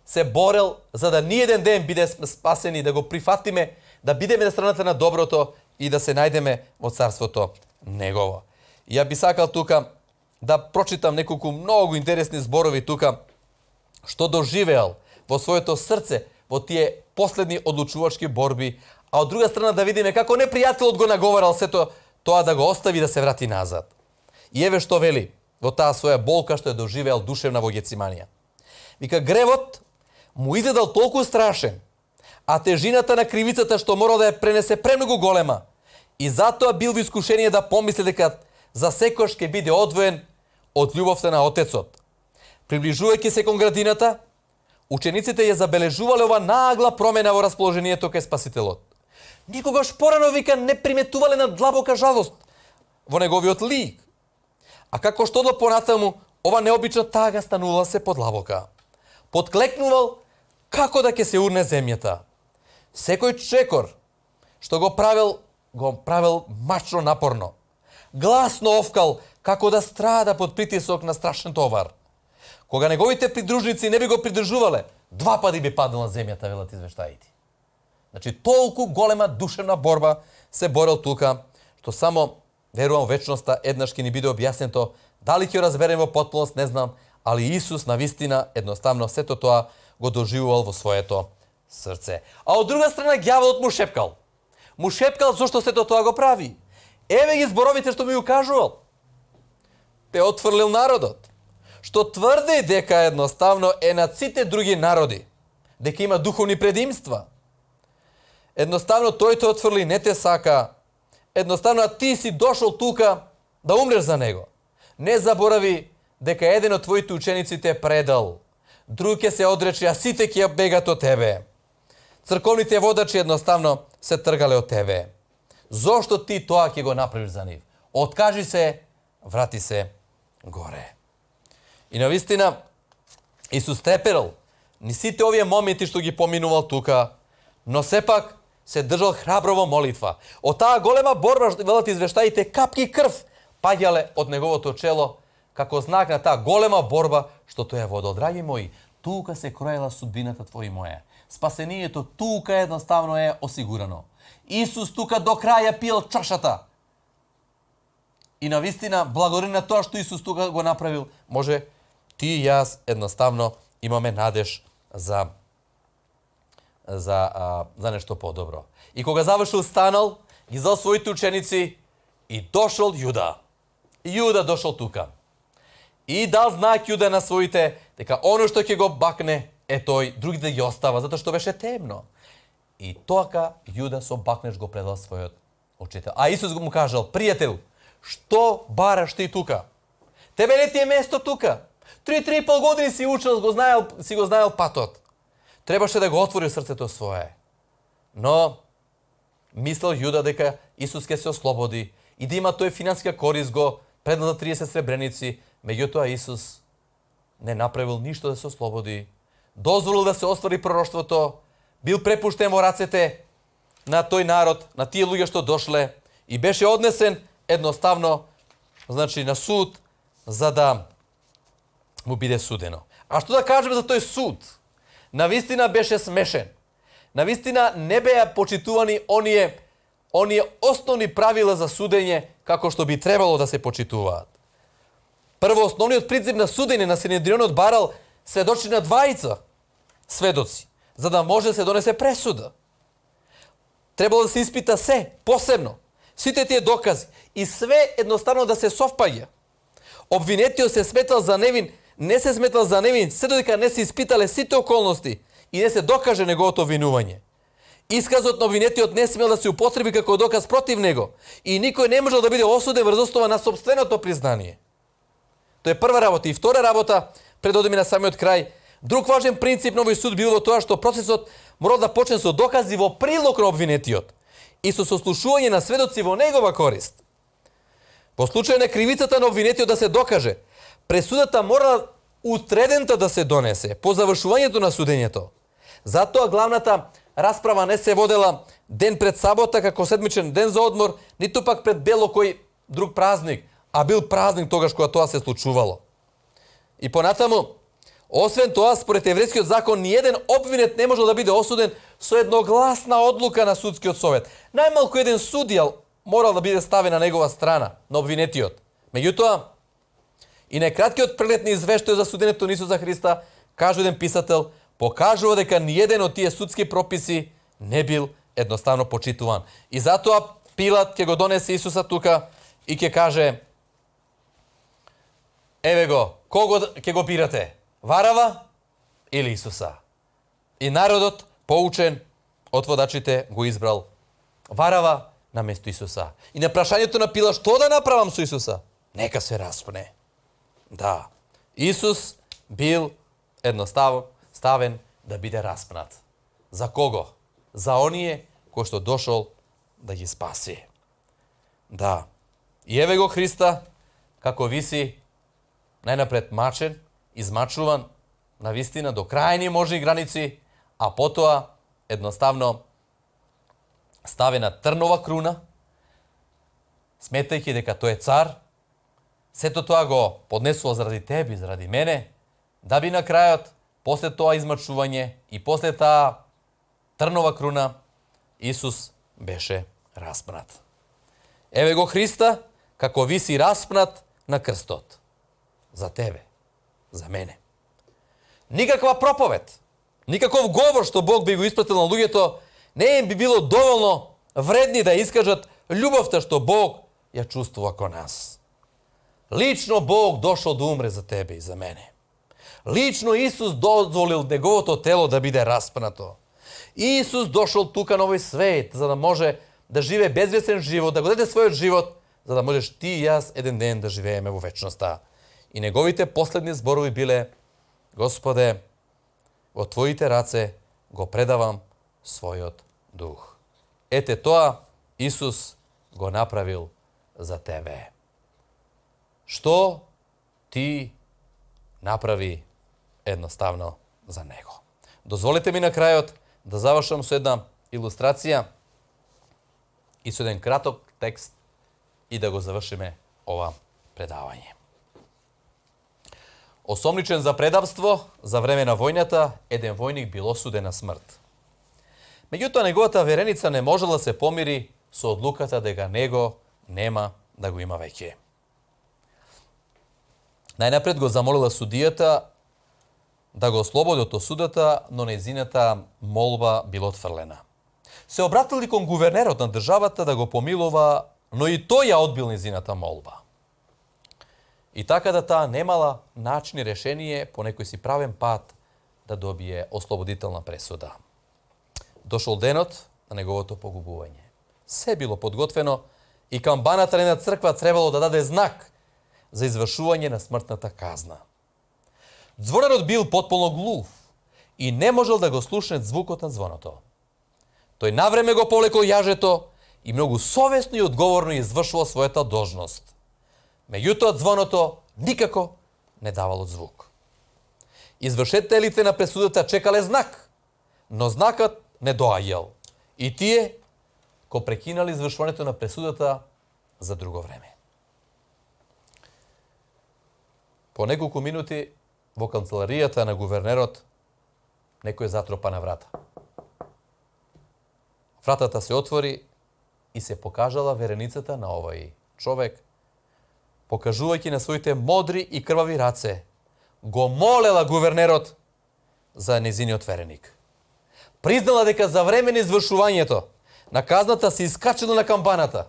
се борел за да ни еден ден биде спасени, да го прифатиме, да бидеме на страната на доброто и да се најдеме во царството Негово. И ја би сакал тука да прочитам неколку многу интересни зборови тука, што доживеал во своето срце во тие последни одлучувачки борби, а од друга страна да видиме како непријателот го наговарал сето тоа да го остави да се врати назад. И еве што вели во таа своја болка што е доживеал душевна во Гециманија. Вика, гревот му изгледал толку страшен, а тежината на кривицата што морал да ја пренесе премногу голема, и затоа бил во искушение да помисли дека за секојаш ќе биде одвоен од љубовта на Отецот. Приближувајќи се кон градината, учениците ја забележувале ова нагла промена во расположението кај Спасителот. Никогаш порано, вика, не приметувале на длабока жалост во неговиот лик. А како што до понатаму, ова необична тага станувала се подлабока. Подклекнувал како да ќе се урне земјата. Секој чекор што го правил мачно напорно. Гласно овкал како да страда под притисок на страшен товар. Кога неговите придружници не би го придржувале, 2 пати би паднал на земјата, велат извештаите. Значи, толку голема душевна борба се борел тука, што само, верувам, вечноста еднаш ќе ни биде објаснето, дали ќе разберем во потполност, не знам, али Исус на вистина едноставно сето тоа го доживувал во своето срце. А од друга страна, ѓаволот му шепкал. Му шепкал зошто сето тоа го прави. Еве ги зборовите што ми укажувал. Те отфрлил народот, што тврди дека едноставно е над сите други народи, дека има духовни предимства. Едноставно тој те отфрли, не те сака. Едноставно, а ти си дошол тука да умреш за него. Не заборави дека еден од твоите ученици те предал, друг ќе се одрече, а сите ќе бегат од тебе. Црковните водачи едноставно се тргале од тебе. Зошто ти тоа ќе го направиш за нив? Откажи се, врати се горе. И навистина, Исус треперал ни сите овие моменти што ги поминувал тука, но сепак се држал храбро во молитва. Од таа голема борба, што велат извештаите, капки крв паѓале од неговото чело, како знак на таа голема борба што тој ја водел. Драги мои, тука се кроела судбината твоја и моја. Спасението тука едноставно е осигурано. Исус тука до краја пиел чашата. И навистина, благодарение на тоа што Исус тука го направил, може ти и јас едноставно имаме надеж за нешто подобро. И кога завршил, станал, ги зал своите ученици и дошол Јуда. Јуда дошол тука. И дал знак Јуда на своите дека оно што ќе го бакне е тој, другите ги остава, затоа што беше темно. И тоака Јуда со бакнеш го предал својот учител. А Исус му кажал, пријател, што бараш ти тука? Тебе не ти е место тука. 3,5 години си учил, си го знаел патот. Требаше да го отвори срцето свое. Но мислел Јуда дека Исус ќе се ослободи и да има тој финансиска корист, го предал за 30 сребреници, меѓутоа Исус не направил ништо да се ослободи, dozvolil da se ostvari proroštвото, бил препуштен во рацете на тој народ, на тие луѓе што дошле и беше однесен едноставно, значи на суд, за да му биде судено. А што да кажеме за тој суд? Навистина беше смешен. Навистина не беа почитувани оние основни правила за судење како што би требало да се почитуваат. Прво, основниот принцип на судење на Синедрионот барал сведочина двајца сведоци, за да може да се донесе пресуда. Требало да се испита се, посебно, сите тие докази и све едноставно да се совпаѓа. Обвинетиот се сметал за невин, не се сметал за невин, се додека не се испитале сите околности и не се докаже неговото обвинување. Исказот на обвинетиот не смел да се употреби како доказ против него и никој не можел да биде осуден врз основа на сопственото признание. Тоа е прва работа. И втора работа, пред да одиме на самиот крај, друг важен принцип на овој суд бил во тоа што процесот мора да почне со докази во прилог на обвинетиот и со сослушување на сведоци во негова корист. Во случај на кривицата на обвинетиот да се докаже, пресудата мора утредента да се донесе по завршувањето на судењето. Затоа главната расправа не се водела ден пред сабота како седмичен ден за одмор, ниту пак пред бело кој друг празник, а бил празник тогаш кога тоа се случувало. И понатаму, освен тоа, според еврејскиот закон, ниеден обвинет не можел да биде осуден со едногласна одлука на судскиот совет. Најмалку еден судија морал да биде ставен на негова страна, на обвинетиот. Меѓутоа, и најкраткиот преглед на извештај за судењето на Исуса Христа, кажу еден писател, покажува дека ниеден од тие судски прописи не бил едноставно почитуван. И затоа Пилат ќе го донесе Исуса тука и ќе каже: еве го, кого ќе го бирате? Варава или Исуса? И народот, поучен од водачите, го избрал Варава наместо Исуса. И на прашањето на Пилат што да направам со Исуса? Нека се распне. Да, Исус бил едноставно ставен да биде распнат. За кого? За оние кој што дошол да ги спаси. Да. И еве го Христа како виси најнапред мачен, измачуван, навистина до крајни можни граници, а потоа едноставно ставена трнова круна, сметајќи дека тој е цар. Сето тоа го поднесува заради тебе, заради мене, да би на крајот, после тоа измачување и после таа трнова круна, Исус беше распнат. Еве го Христа како виси распнат на крстот. За тебе, за мене. Никаква проповед, никаков говор што Бог би го испратил на луѓето, не им би било доволно вредни да искажат љубовта што Бог ја чувствува кон нас. Лично Бог дошол да умре за тебе и за мене. Лично Исус дозволил неговото тело да биде распнато. Исус дошол тука на овој свет за да може да живее безвесен живот, да го даде својот живот, за да можеш ти и јас еден ден да живееме во вечноста. И неговите последни зборови биле: Господе, во Твоите раце го предавам својот дух. Ете тоа Исус го направил за тебе. Што ти направи едноставно за него? Дозволите ми на крајот да завршам со една илустрација и со еден краток текст и да го завршиме ова предавање. Осомничен за предавство, за време на војната, еден војник бил осуден на смрт. Меѓутоа, неговата вереница не можела да се помири со одлуката дека него нема да го има веќе. Најнапред го замолила судијата да го ослободи од осудата, но нејзината молба била отфрлена. Се обратили кон гувернерот на државата да го помилува, но и тој ја одбил нејзината молба. И така да таа немала начин и решение по некој си правен пат да добие ослободителна пресуда. Дошол денот на неговото погубување. Се било подготвено и камбаната на една црква требало да даде знак за извршување на смртната казна. Звонарот бил потполно глув и не можел да го слушне звукот на звоното. Тој навреме го повлекол јажето и многу совесно и одговорно извршувал својата должност. Меѓутоа звоното никако не давало звук. Извршителите на пресудата чекале знак, но знакът не доаѓал. И тие го прекинали извршувањето на пресудата за друго време. По неколку минути во канцеларијата на гувернерот некој затропа на врата. Вратата се отвори и се покажала вереницата на овој човек, покажувајќи на своите модри и крвави раце, го молела гувернерот за незиниот вереник. Признала дека за време на извршувањето на казната се искачила на камбаната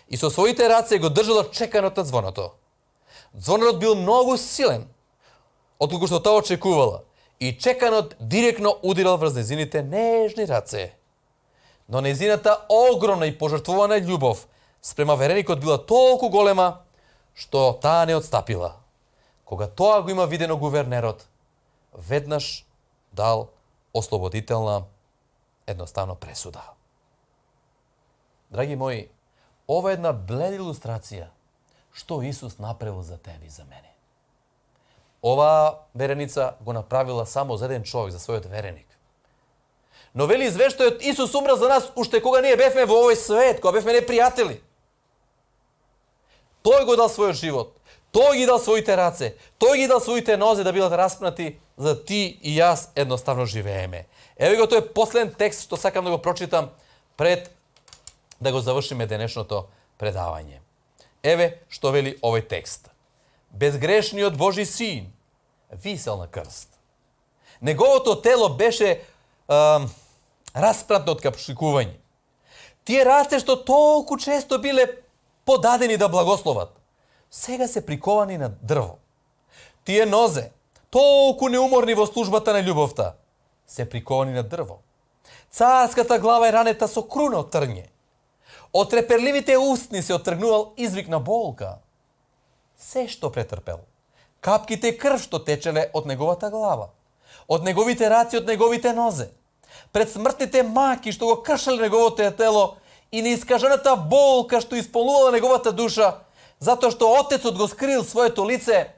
и со своите раце го држала чеканот на звоното. Звонот бил многу силен, отколку што тоа очекувала, и чеканот директно удирал врз незините нежни раце. Но незината огромна и пожртвувана љубов спрема вереникот била толку голема, што таа не отстапила. Кога тоа го има видено гувернерот, веднаш дал ослободителна едноставно пресуда. Драги мои, ова е една бледа илустрација што Исус направил за тебе и за мене. Ова вереница го направила само за еден човек, за својот вереник. Но вели извештајот, Исус умра за нас уште кога ние бевме во овој свет, кога бевме непријатели. Тој го дал својот живот, тој ги дал своите раце, тој ги дал своите нозе да бидат распнати за ти и јас едноставно живееме. Еве го тој последен текст што сакам да го прочитам пред да го завршиме денешното предавање. Еве што вели овој текст. Безгрешниот Божи син висел на крст. Неговото тело беше распратно од капшикување. Тие раце што толку често биле подадени да благословат, сега се приковани на дрво. Тие нозе, толку неуморни во службата на љубовта, се приковани на дрво. Царската глава е ранета со круна од трње. Од треперливите устни се оттргнувал извик на болка. Се што претрпел, капките крв што течеле од неговата глава, од неговите раци, од неговите нозе, пред смртните маки што го кршеле неговото тело и неискажаната болка што исполнувала неговата душа, затоа што Отецот го скрил своето лице,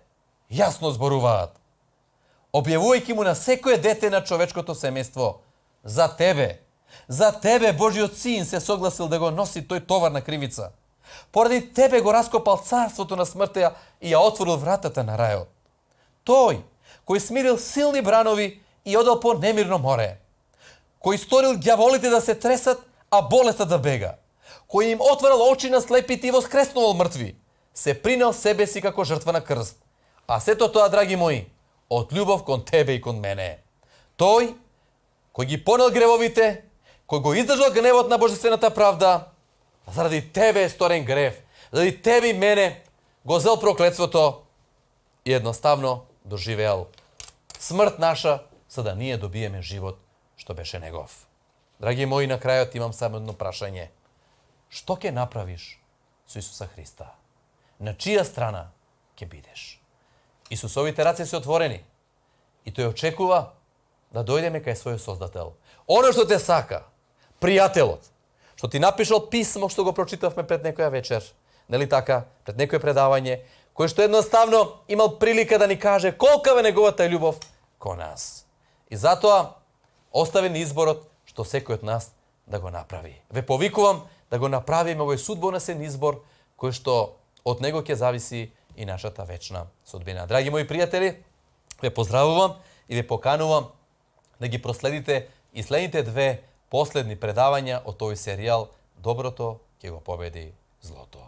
јасно зборуваат, објавувајќи му на секое дете на човечкото семејство: за тебе Божиот син се согласил да го носи тој товар на кривица. Поради тебе го раскопал царството на смртта и ја отворил вратата на рајот. Тој кој смирил силни бранови и одел по немирно море, кој сторил ѓаволите да се тресат, а болеста да бега, кој им отварал очи на слепите и воскреснувал мртви, се принел себе си како жртва на крст. А сето тоа, драги мои, од љубов кон тебе и кон мене. Тој кој ги понел гревовите, кој го издржал гневот на божествената правда, заради тебе е сторен грев, заради тебе и мене го зел проклетството и едноставно доживеал смрт наша, за да ние добиеме живот што беше негов. Драги мои, на крајот имам само едно прашање. Што ќе направиш со Исуса Христа? На чија страна ќе бидеш? Исусовите раце се отворени и тој очекува да дојдеме кај својот Создател. Оно што те сака, пријателот, што ти напишал писмо што го прочитавме пред некоја вечер, нели така, пред некој предавање, кој што едноставно имал прилика да ни каже колкава е неговата љубов кон нас. И затоа оставен изборот што секој од нас да го направи. Ве повикувам да го направиме овој судбоносен избор кој што од него ќе зависи и нашата вечна судбина. Драги мои пријатели, ве поздравувам и ве поканувам да ги проследите и следните две последни предавања од овој серијал Доброто ќе го победи злото.